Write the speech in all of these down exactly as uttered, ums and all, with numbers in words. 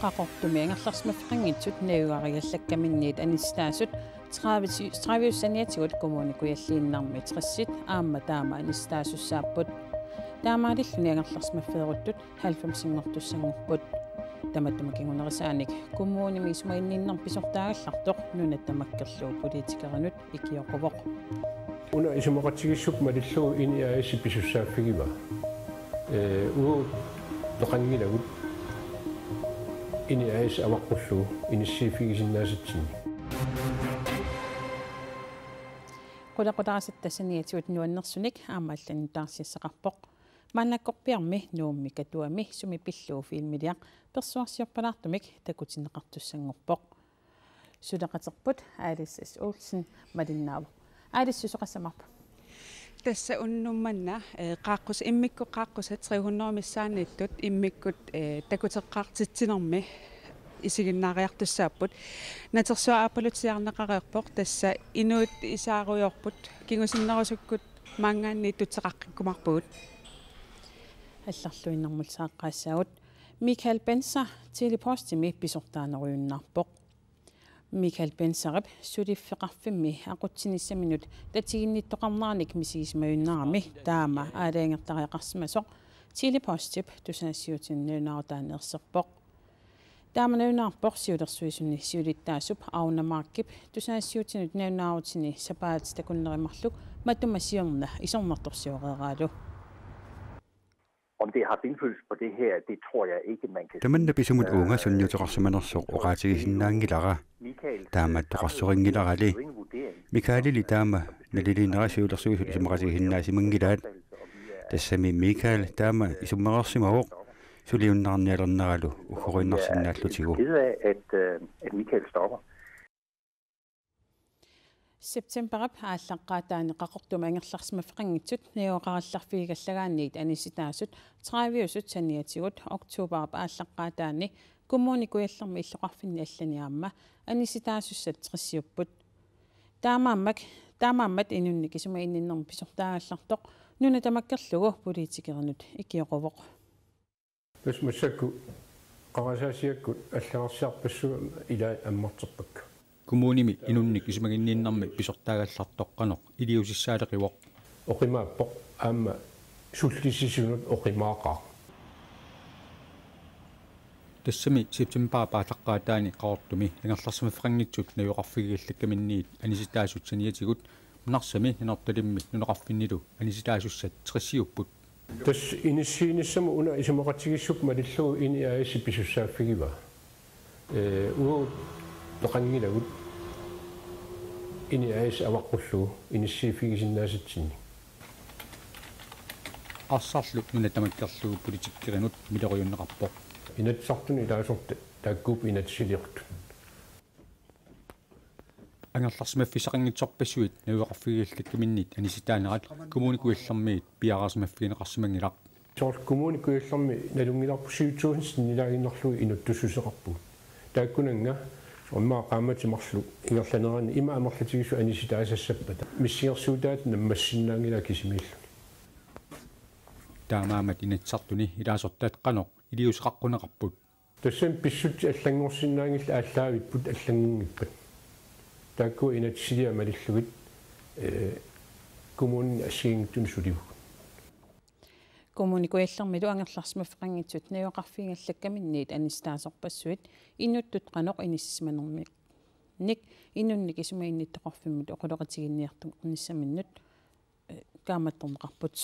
Qaqortumi angerlarsimaffeqanngitsut najugarigallakkaminnit anissitaasut tredive, tredive saniatigut Kommune Kujalliinnarmi tressit aamma taama anissitaasussaapput. Taamaalilluni angerlarsimaffeeruttut halvfemsinngortussanngorput. Tamatuma kingunerisaanik kommunimi isumaginninnermik pisortaagallartoq nuna tamakkerlugu politikerinut ikioqquvoq. Una isumaqatigiissukkut malillugu I N I A-ss pisussaaffigivaa. Ee, uagut peqanngilagut I N I A-ss avaqqullugu inissiiffigisinnaasatsinnut. Qulaqutarisatta saniatigut nuannersunik aamma allanut taarsiassaqarpoq. Maannakkorpiarmi Nuummi Katuami sumi pillugu filmiliaq persuarsiorpalaartumik takutinneqartussanngorpoq. Suleqaterput Alice S. Olsen malinnaavoq. Alice, susoqassavarput? Tassa unnuk manna, eh, qaaqqus-, immikkut qaaqqusat tre hundrede missaanniittut immikkut, eh, takuteqqaartitsinermi isiginnaariartussaapput. Natersuaq aappaluttiarneqareerpoq, tassa inuit isaarujoorput, kingusinnerusukkut maanngaanniit tutseqaqqikkumaarpugut. Allarluinnarmut saaqqaassaagut. Michael Benser Tele-Postimi pisortaanerujunnaarpoq. Michael Benserip suliffeqarfimmi aqutsinissaminut tatiginnittoqarneranik misigisimajunnaarami taama aalajangertariaqarsimasoq Tele-Postip tusagassiuutinut nalunaarutaanut erserpoq. Taama nalunaarpoq siulersuisuni siulittaasup Auna Markip tusagassiuutinut nalunaarutini sapaatip akunneri marluk matuma siorna isornartorsioreeraalu. Om det har indflydelse på det her, det tror jeg ikke, man kan Tamanna sige. Pisumut uunga sunniuteqarsimanersoq oqaatigisinnaanngilara. Taama toqarsorinngilarali. Michaelili taama naliliinera siulersuisut isumaqatigisinnaasimanngillat. Tassami Michael taama isummereersimavoq suliunnaarnialerneralu uggoriinnarsinnaallutigu. Ked af, at, øh, at Michael stopper. Septemberip aallaqqaataani Qaqortumi angerlarsimaffeqanngitsut najugaqarallarfigigallagaanniit anissitaasut tredive-usut saniatigut oktoberip aallaqqaataani Kommune Kujallermi illoqarfinni allani aamma anissitaasussat tressiupput. Taamaammat, taamaammat inunnik isumaginninnermik pisortaagallartoq nuna tamakkerlugu politikerinut ikioqquvoq. Tassa massakkut qarasaasiakkut allagarsiarpassuit ilaat ammarterpakka. Kommunimi inunnik isumaginninnermik pisortaagallartoq qanoq iliuusissaaleqivoq? Oqimaappoq, aamma sullisisunut oqimaaqaaq. Tassami septemberip aallaqqaataani Qaqortumi angerlarsimaffeqanngitsut najugaqarfigigallakkaminniit anissitaasut saniatigut Narsami, Nanortalimmi nunaqarfinnilu anissitaasussat tressiupput. Tassa inissiinissamut una isumaqatigiissukkut malillugu I N I A-ss pisussaaffigivaa. Ee, uagut peqanngilagut I N I A-ss avaqqullugu inissiiffigisinnaasatsinnut. Arsarlu nuna tamakkerlugu politikerinut milerujunneqarpoq. Inatsisartuni ilaasortat taakkuupput inatsisiliortut. Angerlarsimaffissaqanngitsorpassuit najugaqarfigigallakkaminniit anissitaanerat Kommune Kujallermiit piareersimaffigineqarsimanngilaq. Soorlu Kommune Kujallermi nalunngilarput syv tusind sinnilaaginnarlugu inuttussuseqarpugut. Taakkunannga soorlu immaqa qaammatit marluk ingerlaneranni ima amerlatigisut anissitaasassappata missingersuutaat nammassinnaanngilaat kisimiilluni. Taamaammat Inatsisartuni ilaasortat qanoq iliuuseqaqquneqarput? Tassani pissutsit allanngorsinnaanngillat aallaavipput allanngunngippat. Taakkua inatsisiliat malillugit, ee, kommunini assigiinngitsunik sulivugut. Kommune Kujallermilu angerlarsimaffeqanngitsut najugaqarfigigallakkaminniit anissitaasorpassuit inuttut qanoq inissisimanerminnik inunnik isumaginnittoqarfimmut oqaloqatigiinniartornissaminnut kaammattorneqarput.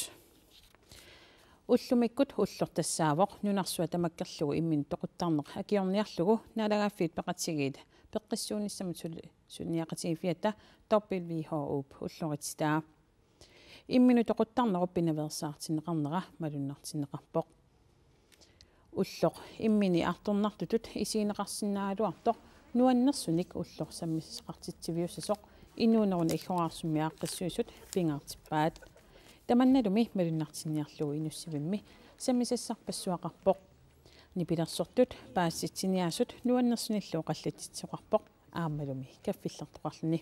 Ullumikkut ulloq tassaavoq nunarsuaq tamakkerlugu imminut toquttarneq akiorniarlugu Naalagaaffiit Peqatigiit peqqissuunissamut sul-, sunniaqatigiiffiata W H O-p ulloritsitaa. Imminut toquttarnerup pinaveersaartinneqarnera malunnartinneqarpoq. Ulloq immini artornartutut isigineqarsinnaagaluartoq nuannersunik ulloq sammisassaqartitsiviusasoq Inuunerup Naggoraarsummi aaqqissuisut pingaartippaat. Tamannalumi malunnartinniarlugu Inussivimmi sammisassarpassuaqarpoq. Nipilersortut paasisitsiniaasut nuannersunillu oqallitsisoqarpoq aammalumi kaffillertoqarluni.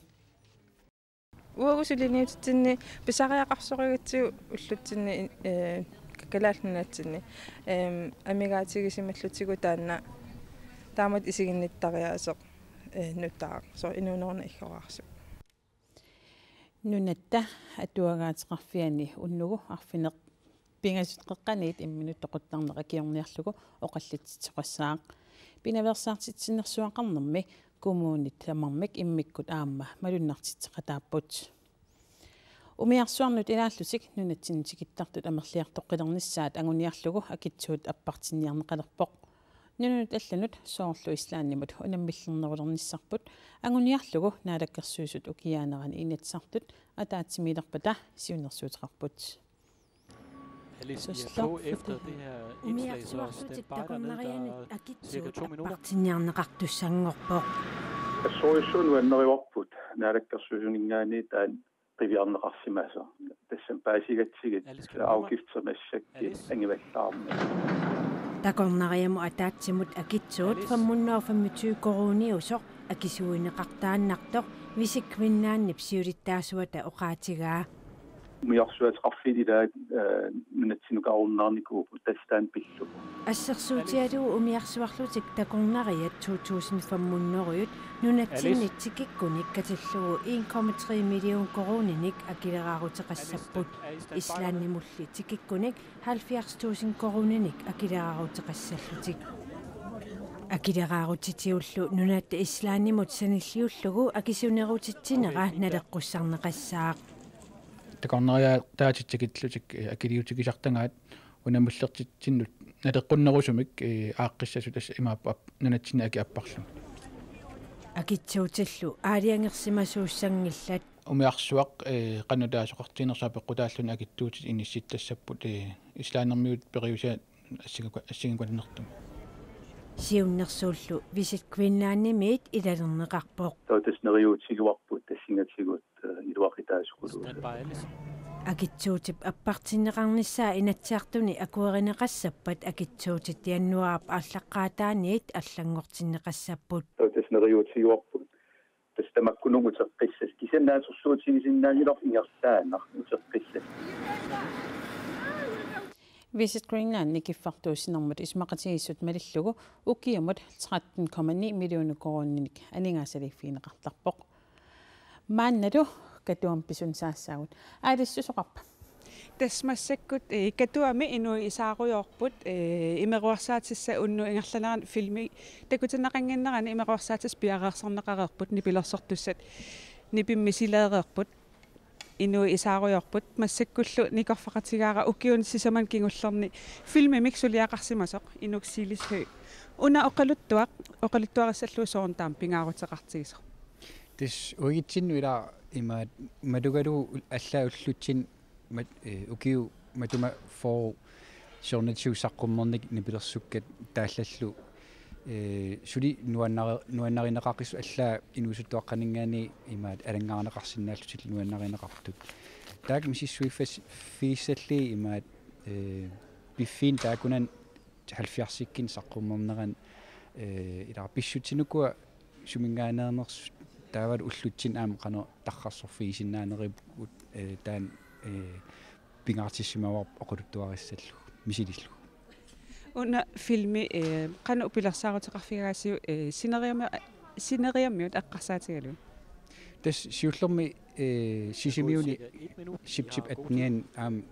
Uagut suliniutitsinni pisariaqarsorigitsi ullutsinni, eh, Kalaallit Nunatsinni, em, amigaatigisimallutsigu taanna taamatut isiginnittariaaseq, eh, nutaaq. Soorlu inuuneruneq iggoraarsuuvoq. Nunatta atuagaateqarfiani unnugu arfineq pingasut qeqqaniit imminut toquttarneq akiorniarlugu oqallitsisoqassaaq. Pinaveersaartitsinersuaqarnermi kommunit tamarmik immikkut aamma malunnartitseqataapput. Umiarsuarnut ilaallutik nunatsinni tikittartut amerliartoqqilernissaat anguniarlugu akitsuut appartinniarneqalerpoq. Nunanut allanut soorlu Islandimut unammillernerulernissarput anguniarlugu Naalakkersuisut ukiaanerani Inatsisartut ataatsimiilerpata siunnersuuteqarput. Soorlu umiarsuarlutik takornarianit akitsuut appartinniarneqartussanngorpoq. Assorujussuaq nuannarivarput Naalakkersuisuninngaanniit taanna qiviarneqarsimasoq. Tassami paasigatsigit afgiftit massakkut angivallaarneq. Takornariamut ataatsimut akitsuut fem hundrede og femogtyve koruuniusoq akisuuineqartaannartoq Visit Greenlandip siulittaasuata oqaatigaa. Umiarsuateqarfiit ilaat, eh, nunatsinnut kaarunnaarnikuupput, tassa taanna pillugu. Assersuutigalugu umiarsuarlutik takornariat to tusind fem hundrede nunatsinni tikikkunik katillugu en komma tre million koruuninik akileraaruteqassapput. Islandimulli tikikkunik halvfjerds tusind koruuninik akileraaruteqassallutik. Akileraarutitigut Nunatta Islandimut sanilliullugu akisunerutitsinera naleqqussarneqassaaq. Takornariaataatit tikillutik, eh, akiliutigisartagaat unammillertitsinnut naleqqunnerusumik, eh, aaqqissasut tassa imaappoq ap-, nunatsinni akit apparlugit. Akitsuutillu aalajangersimasuussanngillat. Umiarsuaq, eh, qanoq taasoqartiginersoq apeqqutaalluni akitsuutit inissittassapput, eh, Islandimiut periusiat assingiku-, assingikunnertumik. Siunnersuullu Visit Greenlandimiit ilalerneqarpoq. Taava tassa neriuutigivarput tassingatigut, eh, iluaqutaasukuluusoq. Akitsuutip appartinneqarnissaa Inatsisartuni akuerineqassappat akitsuutit januaarip aallaqqaataaniit allanngortinneqassapput. Taava tassa neriuutigivarput. Tassa tamakkununnga uteqqissasoq. Kisianni naasorsuutigisinnaanngilarput ingerlaannaq uteqqissasoq. Visit Greenlandi kiffartuussinermut isumaqatigiissut malillugu ukiumut tretten komma ni millioner koruuninik aningaasaliiffigineqartarpoq. Maannalu Katuami pisunik saassaagut. Aalissusoqarpa? Tassa massakkut, eh, Katuami inuit isaarujoorput, eh, imeruersaatissat unnuup ingerlanerani filmi takutinneqannginnerani imeruersaatissat piareersarneqareerput, nipilersortussat nipimmi sileereerput. Inuit isaarujoorput, massakkullu nikorfaqatigaara ukiuni sisamani kingullerni filmimik suliaqarsimasoq Inuk Silis Høegh. Una oqaluttuaq, oqaluttuarissallugu soorunami taama pingaaruteqartigisoq. Tassa uagutsinnut ila imaat matugalugu allaat ullutsinni mat-, eh, ukiut matuma fyrre siornatigut saqqummernikut nipilersukkat taallallu, eh, suli nuannari-, nuannarineqaqisut allaat inuusuttuaqqaninngaanniit imaat alanngaarneqarsinnaallutillu nuannarineqartut. Taakku misissuiffas-, -figissallugu imaat, eh, piffiit taakkunani halvfjerdsikkunni saqqummernerani, eh, ila pissutsinukua suminngaanneernersut taavalu ullutsinni aamma qanoq tarrarsorfigisinnaaneripput, eh, taanna, eh, pingaartissimavarput oqaluttuarissallugu, misilillugu. Una filmi, eh, qanoq pilersaaruteqarfigaasiuk, eh, sineriammi-, sineriammiut eqqarsaatigalugu? Tassa siullermik, eh, Sisimiuni september attenianni aamma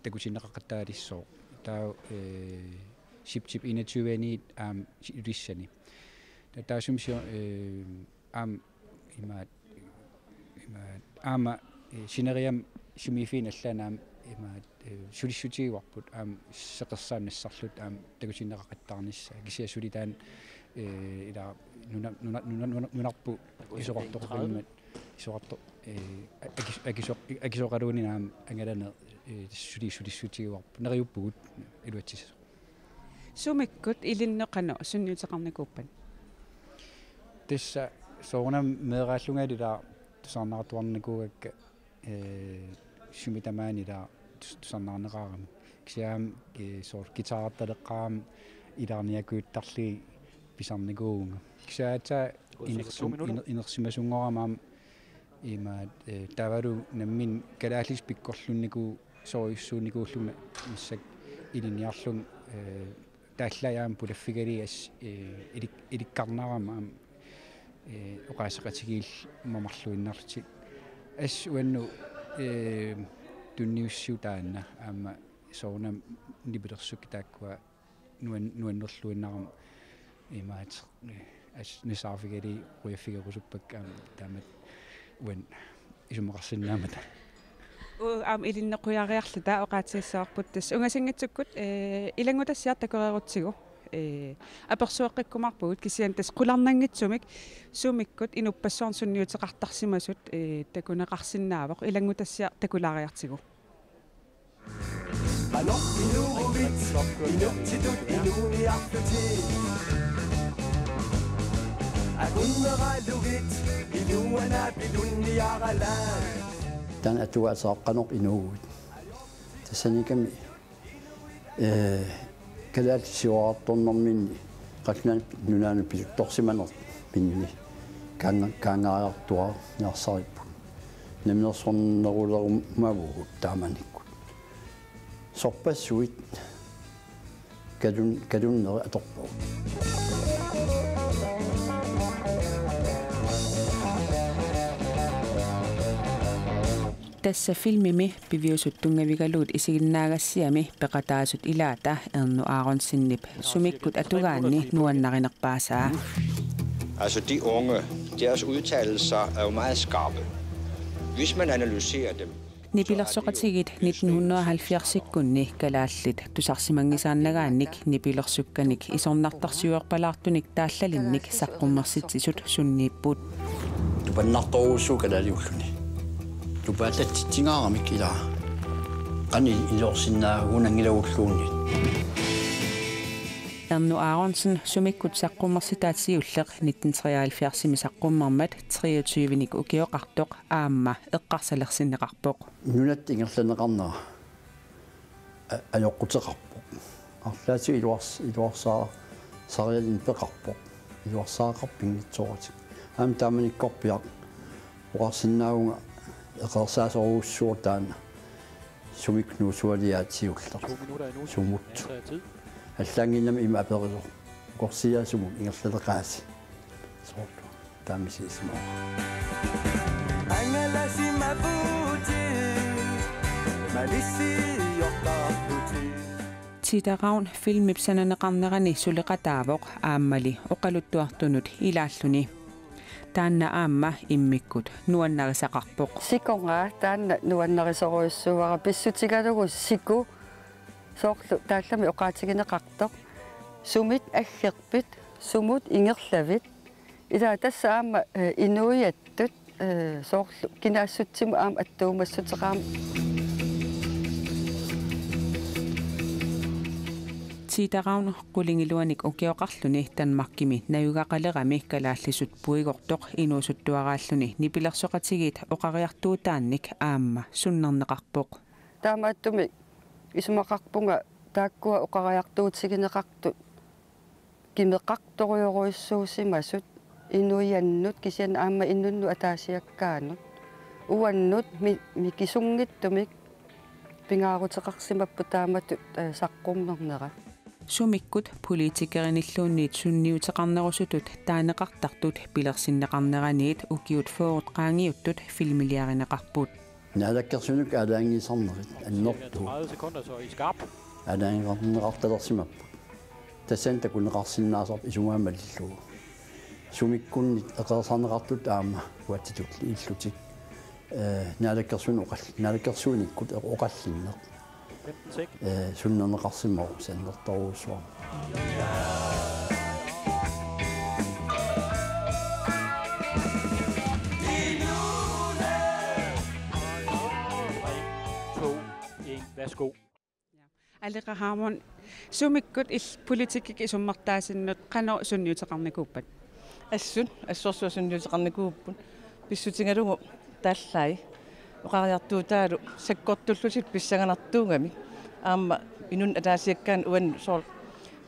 takutinneqaqattaarissooq. Taava, eh, september enogtyve-aniit aamma si-, Ilulissani. Ta-, taassuma sio-, eh, aamma imaat, imaat, aamma, eh, sineriammi sumiiffiini allaani aamma imaat, eh, sulissutigivarput aamma seqersaamik nassarluta aamma takutinneqaqattaarnissaa. Kisianni suli taanna, eh, ila nuna-, nuna-, nuna-, nuna-, nunarput isorartoqaqimmat, isorarto-, eh, akis-, akisoq-, akisoqaluunniit aamma angalaneq, eh, suli sulissutigivarput. Neriuppugut iluatsissasoq. Sumikkut ilinnut qanoq sunniuteqarnikuuppat? Tassa soorunami meeraallungalu ila tusarnaartuarnikuugakka, eh, sumi tamaani ila tus-, tusarnaarneqarama. Kisianni, eh, soorlu guitarertaleqqaarama ilaarniakujuttarlugit pisarnikuuvunga. Kisianni aatsaat inersim-, iner-, inersimasunngorama aamma Imaat, eh, taavalu nammineq kalaallisut pikkorlunnikuusorujussuunikuullunga massakkut ilinniarlunga, eh, taallaat aamma pulaffigalugit assut, eh, ilik-, ilikkarnarama aamma, eh, oqaaseqatigiillu mamarluinnarlutik. Assut uannut, eh, tunniussivoq taanna aamma soorunami nipilersukkut taakkua nuan-, nuannerluinnarami imaat, eh, assut nassaarfigalugit qujaffigerusuppakka aamma taamatut uannut isumaqarsinnaammata. Uu, aamma ilinnut qujariarluta oqaatigissavarput tassa ungasinngitsukkut, eh, ilanngutassiaq takoreerutsigu, eh, apersueqqikkumaarpugut kisianni tassa qularnanngitsumik sumikkut inuppassuarnut sunniuteqartarsimasut, eh, takuneqarsinnaavoq ilanngutassiaq takulaariartigu. Qanoq inuuvit, inuttitut inuuniarlutit. Akunneraalugit, inuuanaapilunniaralaat. Taanna atugaassaaq qanoq inuuvit. Tassanikami, eh, kalaallit siuarartornerminni Grønland nunaanut pituttorsimanerminni kaanga-, kaangariartuaarniarsaripput. Namminersornerulerumavugut taamanikkut. Sorpassuit kalun-, kalunneri atorpagut. Tassa filmimi piviusut tunngavigalugit isiginnaagassiami peqataasut ilaata Ernu Aronsenip sumikkut atugaanni nuannarinerpaasaa. Altså, de unge, deres udtalelser er jo meget skarpe. Hvis man analyserer dem, så er de jo... Nipilersoqatigiit nitten hundrede og halvfjerdsikkunni kalaallit tusarsimanngisaannagaannik nipilersukkanik isornartorsiuerpalaartunik taallalinnik saqqummersitsisut sunniipput. Tupannartorujussuuvoq kalaaliulluni. Tupaallatsitsingaaramik ilaa. Qanoq iliorsinnaagunanngilagulluunniit. Ernu Aronsen sumikkut saqqummersitaat siulleq nitten treoghalvfjerdsimi saqqummermat treogtyvenik ukioqartoq aamma eqqarsalersinneqarpoq. Nunatta ingerlanneqarnera a-, ajoquteqarpoq. Arlaatigut iluars-, iluarsaa-, sarialinnik peqarpoq. Iluarsaaqarpoq pinngitsooratik. Aamma taamanikkorpiaq oqarsinnaavunga eqeersaasorujussuuvoq taanna. Sumik nuusualiaat siulleq. To minutter endnu. Sumut. Masser af tid. Allaanngimmat ima aperisoq. Ukorsiaa sumut ingerlaleqaasi. Soorlu. Taamisiisimaaq. Angalasimavutit, malissiortarputit. Tita Ravn filmip sananeqarnerani suleqataavoq aammali oqaluttuartunut ilaalluni. Taanna aamma immikkut nuannarisaqarpoq. Sikonga taanna nuannarisorujussuuara pissutigalugu siku soorlu taallami oqaatigineqartoq. Sumit aggerpit, sumut ingerlavit. Ilaa tassa aamma, eh, inuiattut, eh, soorlu kinaassutsimut aamma attuumassuteqarami. Tita Ravn qulingiluanik ukioqarluni Danmarkimi najugaqalerami kalaallisut puigortoq inuusuttuaraalluni nipilersoqatigiit oqariartuutaannik aamma sunnerneqarpoq. Taamaattumik isumaqarpunga taakkua oqariartuutigineqartut kimeqartorujorujussuusimasut inuiannut kisianni aamma inunnut ataasiakkaanut. Uannut mi-, mikisunngitsumik pingaaruteqarsimapput taamatut, eh, saqqummernera. Sumikkut politikerinilluunniit sunniuteqarnerusutut taaneqartartut pilersinneqarneraniit ukiut fyrret qaangiuttut filmiliarineqarput. Naalakkersuinermut aalajangiisarnerit annertuut. Tredive sekunder så i skarp. Aalajangiineqartalersimapput. Tassani takuneqarsinnaasarput isumaga malillugu. Sumikkunnit eqeersarneqartut aamma uatsitut illutik. Eh, naalakkersuin oqall-, naalakkersuinikkut oqallinneq. Femten sek. Eh, sunnerneqarsimavoq sannertorujussuarmik. To, en, værsgo. Aleqa Hammond, sumikkut il-, politikkikkut isummertaasinnut qanoq sunniuteqarnikuuppat? Assut, assorsuaq sunniuteqarnikuupput. Pissutigalugu taallai. Oqariartuutaalu sakkortullutik pissanganartuugamik. Aamma inunnut ataasiakkaanut uannut soorlu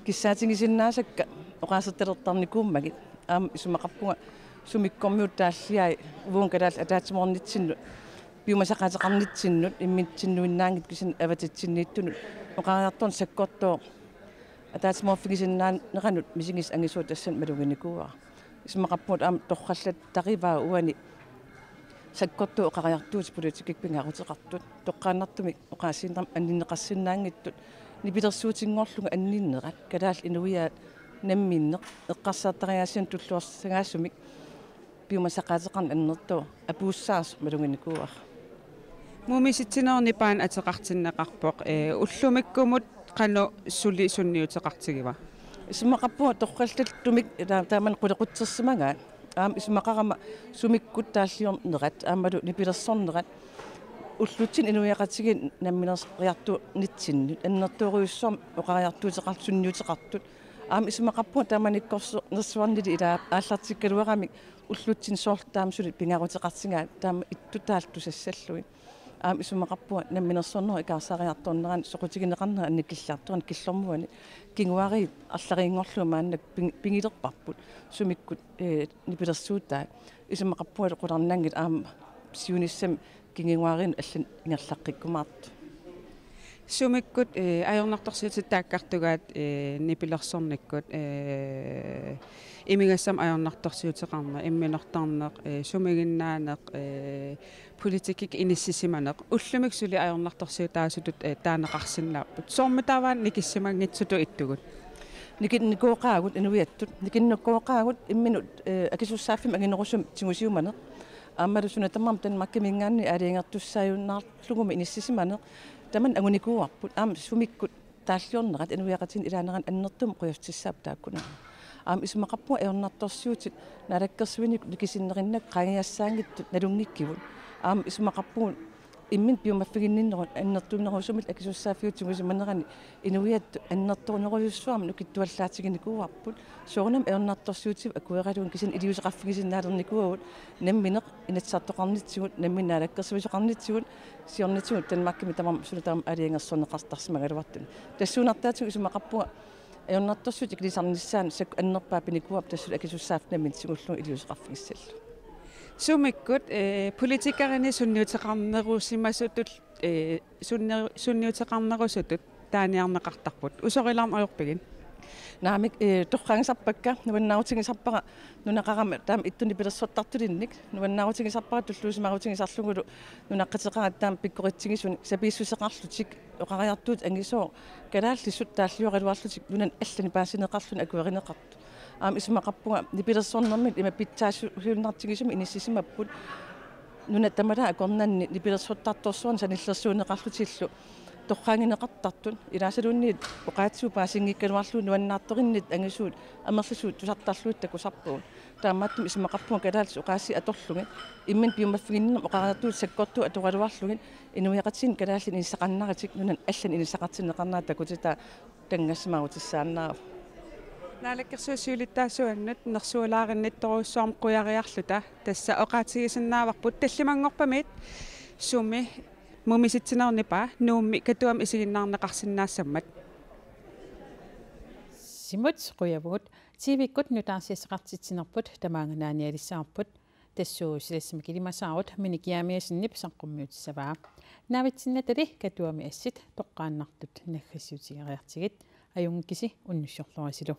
kissaatigisinnaasakka oqaasertalertarnikuummagit. Aamma isumaqarpunga Sumikkormiut taalliai uagut kalaallit ataatsimoornitsinnut, piumasaqaateqarnitsinnut, imminnut sinnuinnaanngitsut kisianni avatitsinniittunut oqariartorneq sakkortooq ataatsimoorfigisinnaaneranut misigisaq angisooq tassani maluginikuuara. Isumaqarpunga aamma torrallattarivaat uani sakkortuut oqariartuutit politikkikkut pingaaruteqartut. Toqqaannartumik oqaasiinnarmik anninneqarsinnaanngitsut nipilersuutinngorlugit anninnerat, kalaallit inuiaat namminneq eqqarsartariaasianut tulluarsagaasumik piumasaqaateqarneq annertooq apuussaartoq maluginikuuara. Mumisitsinerup nipaani ateqartinneqarpoq, ee, ullumikkumut qanoq suli sunniuteqartigiva? Isumaqarpunga torrallattumik taa-, taamani qulequtsersimagaat. Aamma isumaqarama sumikkut taalliornerat aammalu nipilersornerat ullutsinni inuiaqatigiit nammineriartuunitsinnut annertoorujussuarmik oqariartuuteqar-, sunniuteqartut. Aamma isumaqarpunga taamanikkorso-, -nersuarnili ilaa aallartikkaluaramik ullutsinni soorlu taama suli pingaaruteqartigaat taama ittutaallu tusassallugit. Aamma isumaqarpunga namminersornerup ikaarsaariartornerani soqutigineqarnera annikilliartorani killormuani kinguariit arlariinngorlugit maannakkut ping-, pigilerparput sumikkut, ee, nipilersuutaat. Isumaqarpunga qularnanngilaq aamma siunissami kinguariinut allanut ingerlaqqikkumaartoq. Sumikkut, ee, ajornartorsiutit taakkartugaat, ee, nipilersornikkut, ee, imigassamik ajornartorsiuteqarneq, imminortarneq, ee, sumiginnaaneq, ee, politikkikkut inissisimaneq, ullumikkut suli ajornartorsiutaasutut, ee, taaneqarsinnaapput. Soormitaava nikissimanngitsutut ittugut? Nikinnikooqaagut inuiattut, nikinnikooqaagut imminut, ee, akisussaaffimmik anginerusumik tigusiumaneq. Aammalu suna tamarmi Danmarkiminngaanniit aalajangertussaajunnaarlugumi inissisimaneq. Tamanna angunikuuarput, aamma sumikkut taalliornerat inuiaqatigiinni ilaanerani annertuumik qujassutissaavoq taakkunani. Aamma isumaqarpunga ajornartorsiutit naalakkersuinikkut nikisinnerinnakkut qaangiassaanngitsut nalunngikkipput. Aamma isumaqarpunga imminut piumaffiginninnerup annertunerusumillu akisussaaffiup tigusimanerani inuiattut annertunerujussuarmik nukittuallaatiginikuuarput. Soorunami ajornartorsiutigut akueralugit kisianni iliuuseqarfigisinnaalernikuuagut nammineq Inatsisartoqarnitsigut, nammineq naalakkersuisoqarnitsigut, siornatigut Danmarkimi tamarmi suna tamarmi aalajangersorneqartarsimagaluartuni. Tassuunartaatigut isumaqarpunga ajornartorsiutit ikilisarnissaannut sakkup annerpaaq pinikuuarput, tassa suli akisussaaffik nammineq tigullugu iliuuseqarfigissallugu. Sumikkut, ee, politikerinik sunniuteqarnerusimasutut, ee, sunni-, sunniuteqarnerusutut taaniarneqartarput. Usorilaarneq ajorpigit? Naamik, ee, torragisarpakka, nuannaarutigisarpara nunaqarami taama ittunik nipilersortartulinnik, nuannaarutigisarpara tulluusimaarutigisarlugulu nunaqqateqarata taama pikkoritsigisunik, sapiissuseqarlutik, oqariartuutit angisooq, kalaallisut taallioraluarlutik nunani allani paasineqarluni akuerineqartut. Aamma isumaqarpunga nipilersornermik ima pitsaasuiunnartigisumik inissisimapput. Nuna tamalaat akornanni nipilersortartorsuarnik sanillersuunneqarlutillu torragineqartartut, ilaasaluunniit oqaatsigut paasinngikkaluarlugit nuannaartorinnittut angisuut amerlasuut tusartarlugit takusarpugut. Taamaattumik isumaqarpunga kalaallisut oqaasii atorlugit, imminut piumaffiginninnermik oqariartuutit sakkortuut atoraluarlugit, inuiaqatigiinni kalaallit inissaqannaratik nunani allani inissaqartinneqarnerat takutitaa tanngassimaarutissaqanngilaq. Naalakkersuisut siulittaasuannut nersualaarinnittorujussuarmik qujariarluta, tassa oqaatigisinnaavarput tallimanngorpamit sumi mumisitsinerup nipaa Nuummi Katuami isiginnaarneqarsinnaassammat. Simut qujavugut. T V-kkut nutaarsiassaqartitsinerput tamaanga naanialissavarput. Tassuuna silassamik ilimasaarut Minik Jeremiassenip saqqummiutissavaa. Naavitsinnatali Katuami assit toqqaannartut naggassiutigeriartigit, ajunngikkisi unnussiorluarisilu.